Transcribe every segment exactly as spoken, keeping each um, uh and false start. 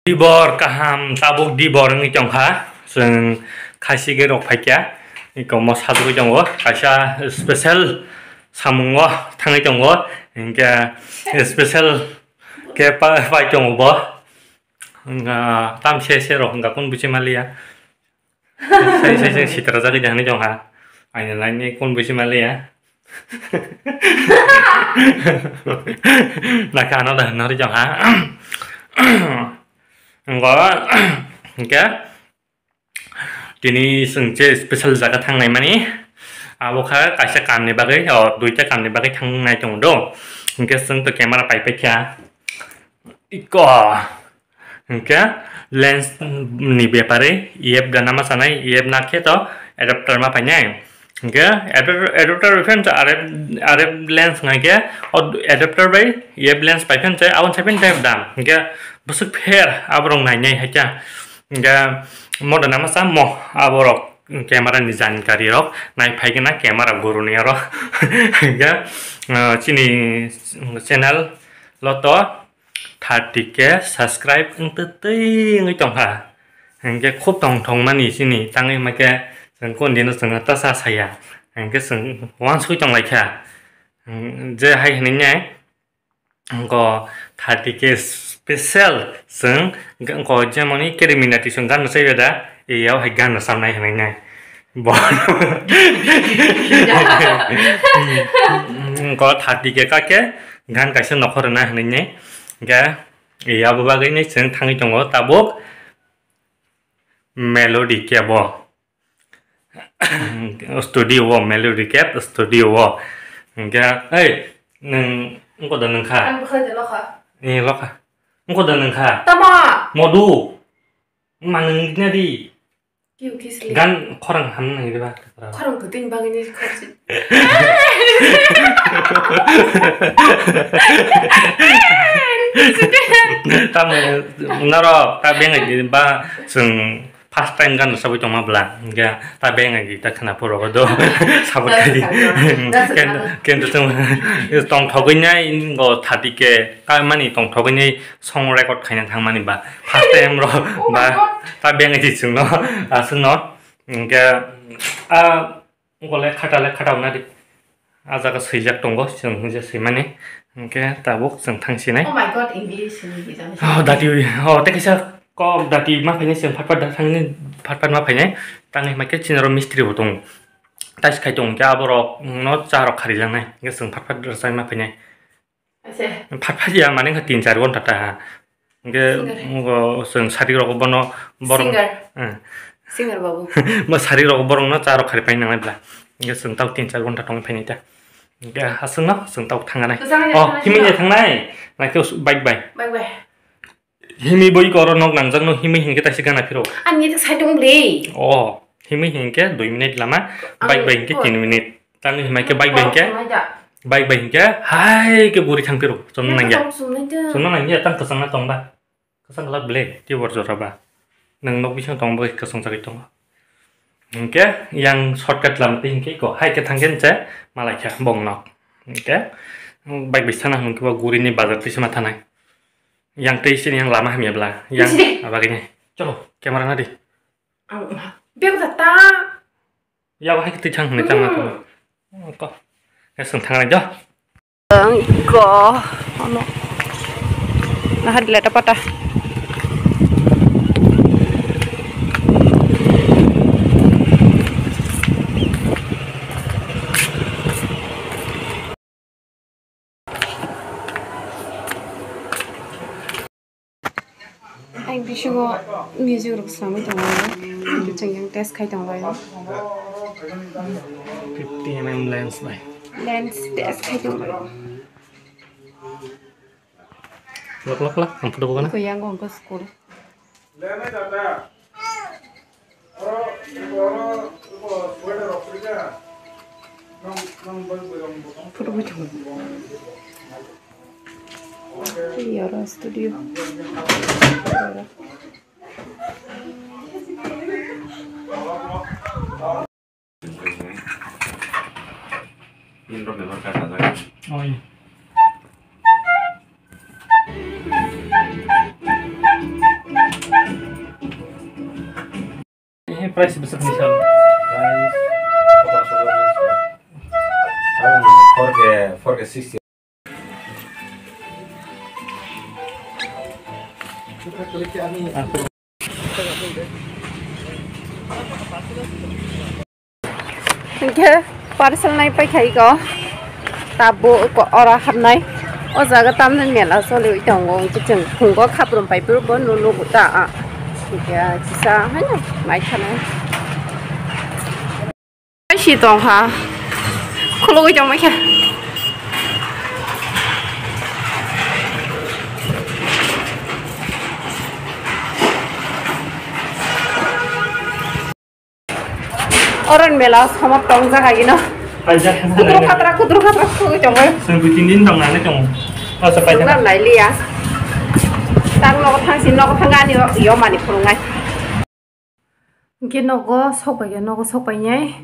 Dibor kaham, tabuk dibor wngwi tongkha. Chwng khaisi gate rok phaikha. Iko mo sajagwi tongo. Kaisa special samungo thangwi tongo. Hinkhe special khe pa-, pai tongo bo. Wngkha tam se se rok wngkha, kunu buchi maliya. Sai, sai, sai, sitra jagwi da hinwi tongkha. Aini line ni kun buisi maliya. Nakha ano da hinwi tongkha. Ngo, hinkhe, tini chwng je special jaga thangnai mani. Abo kha kaisa kamni bagwi, o, duita kamni bagwi thangnai tongo do. Hinkhe chwng to camera pai paikha. Iko. Hinkhe lens ni bepare E F da nama sanai, E F na khe to adapter ma painai. Hinkhe adapter, adapter bai phan R F, R F lens ngai khe o adapter bai E F lens pai phan chai, aboni sai phan dam. Hinkhe bwswk pher aborok nainai hai khe. Hinkhe mo da nama sa mo aborok camera ni jankari rok nai phai khe na camera guru ni aro. Hinkhe, ah, chini channel lo to thirty K subscribe wng twi twi wngwi tongkha. Hinkhe khub tongthokmani chini tangwi hwnkhe chwng kondino chwngno ta cha saya. Hinkhe chwng uansugwi tonglaikha. Hing-, je hai hwnwi nai, wngkha thirty K special chwng wngkha jemoni Academy ni twi chwng gan rwchai da, eyao hai gan rwchamnai hwnwi nai. Bo. Wngkha thirty K kakhe gan kaisa nokhor rwna hinwi ni. Hinkhe abo bagwi ni chwng thangwi tongo tabuk Melody Cave o. Studio o, Melody Cave studio o. Hinkhe, ei, nwng wngkha da nwngkha? Ang bwkhai de lokha. Ni lokha. Wngkha da nwngkha? Tamo? Modu. Ma nwng gina di. Kiu kisli. Gan khorang ham nang diba? Khorang kwtwini bagwi ni khorsi. Tamo norok ta bengai di ba chwng first time gan rwchapwi tongma bwla. Hinkhe ta bengai di ta khwna phuru do. Support khai di. Kendo, kendo chwng tongthogwi nai go thirty K ka mani tongthogwi nai. Song record khaina thangmani ba first time ro. Oh my God. Ba ta bengai di chwngno, aswkno. Hinkhe a gole khata le khata unadi. A jaga swijak tongo chwng je swimani. Hinkhe tabuk chwng thangsinai. Oh my God, English ni bijang. Oh, dati, oh, tei kaisa kok dati ma phainai chwng phat phat da thangni phat phat ma phainai. Tangwi hwnkhe chini oro mistri bo tongo. Tais khai tongo khe aborok no cha rok kharijaknai. Hinkhe chwng phat phat rwchai ma phainai. Ase. Phat phat ya mane wngkha tin char ghonta ta. Hinkhe singer. Wngkha chwng sari rok bono borok. Singer. Eh. Singer babu. Bo sari rok borok no cha rok khari pai nangnai bla. Hinkhe chwng tau tin char ghonta tong phainai ta. Hinkhe aswk no chwng tau thangnai. Kwchang ya. Oh, thangnai himwi sino. Ya thangnai. Naikhe bike bai. Bike bai. Himwi boi koro nok nangjakno himwi hinkhe taisa gana phiro. Ani ta side tong bwle. Oh, himwi hinkhe dui minute lama, ang bike bai hinkhe koi. Tin minute. Tangwi himai khe bike bai hinkhe, koi, koi, koi. Bike bai hinkhe hai khe guri thang phiro. Chomno nangya. Tong chumnai ta. Chomno nangya tang kwchangna tong ba. Kwchang lak bwle tei bor jora ba. Nwng nok bising tong bai kwchang jagwi tongo. Hinkhe yang shortcut lama tei hinkhe ko hai khe thangkhe nche malai kha bong nok. Hinkhe bike bai sana hwnkhe bo guri ni bazar tei se ma thanai. Yang tei sini yang lama hamya bla. Yang sini. Abagini. Cholo, camera na di. Ang bego da ta. Ya wahai kita chang ni chang na. Hmm. Ko. Ya sung thang na jo. Ang ko. Ano. Nah, di leta pata. Ang bisingo music rok swnamwi tongo, chwng yang test khai tongo. Fifty M M lens bai. Lens test khai tongo. Lok, lok, lok, ang photo bukana. Ko yang ko school. Photo bui thung. Yara studio. Oi. Price bwswk ni sal? Price, four K, four K sixty. Hingke parcel nai pai khai go. Tabuk ora hapnai. O jaga tamni mela choliwi tongo. Hingke chwng phungo khaprum pai phuru bo nugo ta. Hingke kisa haino mai thanai. Ai si tong ha. Khulugwi tong mai kha. Oron mela somot tong jaga gino. Kudru khatra, kudru khatra khulugwi tong mai. Sengkui tin din tong nai tong. Asa pai tong. Lai liya. Tang nogo thang si nogo thang ani yo mani khulungai. Hingke nogo sokpaikha, nogo sokpainai,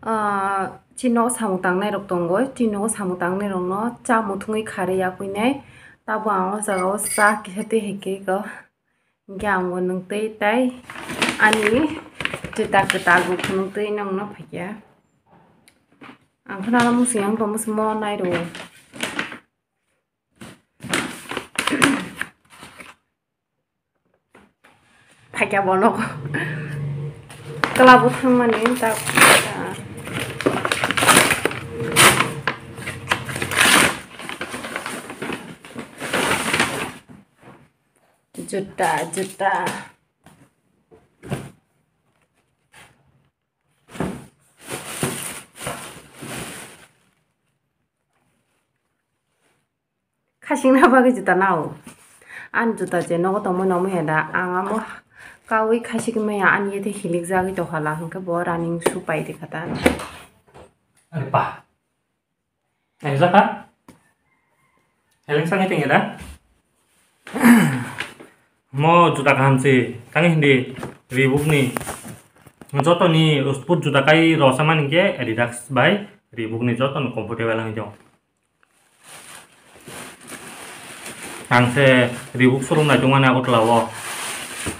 ah, chini nogo samung tangnai rok tongo, chini nogo samung tangnai rokno chamung thungwi kharwi yapwi nai. Tabuk ang o jaga o cha kisa twi hai khe ko. Hingke ang bo nwng twi tai ani juta kwtal bo phunuk twi nongno phaikha. Ang kheno ano musung yang tong musung mo nai rwo. Phaikha bono. Kla bo thangmani ta. Juta, juta. Khasingna bagwi juta nao. Ani juta je nogo tongmani omo ya da. Ang amo kaui khasik maya ani yete hilik jagwi tongkha la hwnkhe bo running shoe pai rikha ta. Are pa. Ai jaka. Heleng sangai tengya da. Mo juta kaham se. Tangi hindi Reebok ni. Joto ni sport juta kai rosa mani ke Adidas bai Reebok ni joto no comfortable ang jong. Ang se Reebok showroom nai tongmani Agartala o.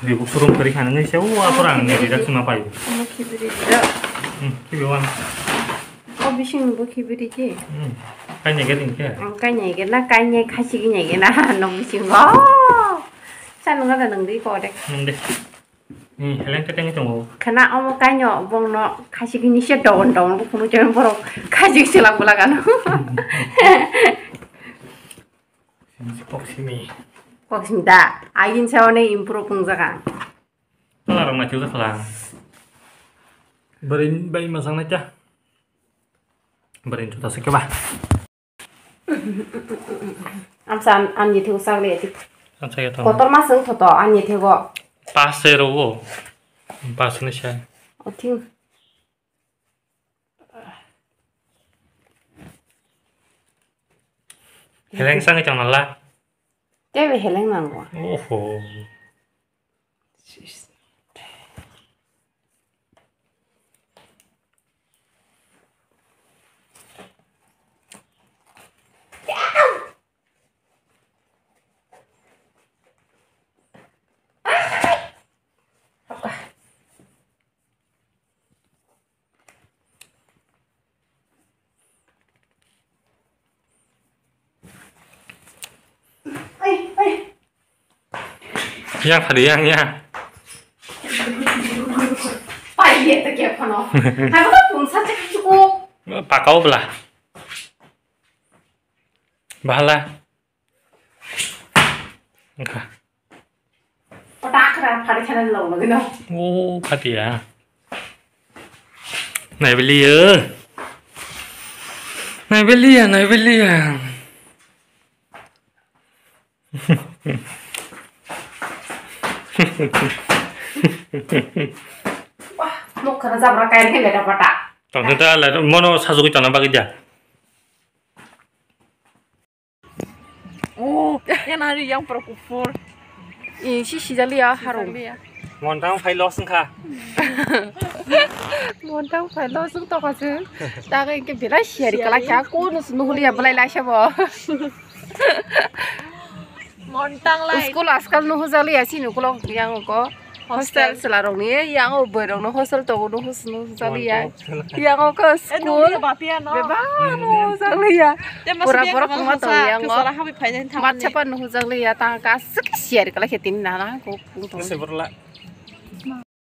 Reebok showroom kwrwi kha nangwi se o aphuru ang Adidas ma pai. Omo khibiri da. Hmm, khibi wan. O bising bo khibiri je. Hmm. Kainai ge ding khe. Ang kainai ge na, kainai khasi ge nai ge na, no bising go. Sa nung ada nung di ko de. Nung de. Hmm, heleng teteng tongo. Khana omo kainyo bongno khasi gini se dogon dogon bo khunu chon borok khasi se lak bula gano. Kok simi. Kok simi da. Agin sa one improve wng jaga. Kala rok naithok jak khala. Bwrwi bai masang nai ta. Bwrwi juta se keba. Amsa an, an yethego chak le yati. Amsa yato. Kotor ma seng thoto an yethego. Pas se rogo. Pas ni se. O thing. Heleng sang chang la. Tebe heleng nango. Oho. Yang tadi yang ya. Pai ye ta ke phano. Hai ba pung sa chak chuko. Pakau bela. Bahala. Engkha. Patakra phari khana lo lo gino. O, khatiya. Naibeliya. Naibeliya, naibeliya. Wah, mukha na jabra kain khe leda pata. Tongkhe ta le mono sajugwi tongna bagwi da. Oh, yan hari yang pro kufur. Eh, si sijali ya harung. Montang phai los wngkha. Montang phai los wng tokha se. Daga ke belai siari kala kya ko nus nuhuli ya belai lai sabo. Montang lai. School askal nuhu jali ya si nukulo yang ko. Hostel chwla rokni yango bwrwi rokno hostel tongo, no hostel no hostel ya. Yango khe school. Bebak no hostel ya. Pura borok tongma tongo yango. Matsa pan no hostel ya, ta ka sik siar kala khe tini nana ko.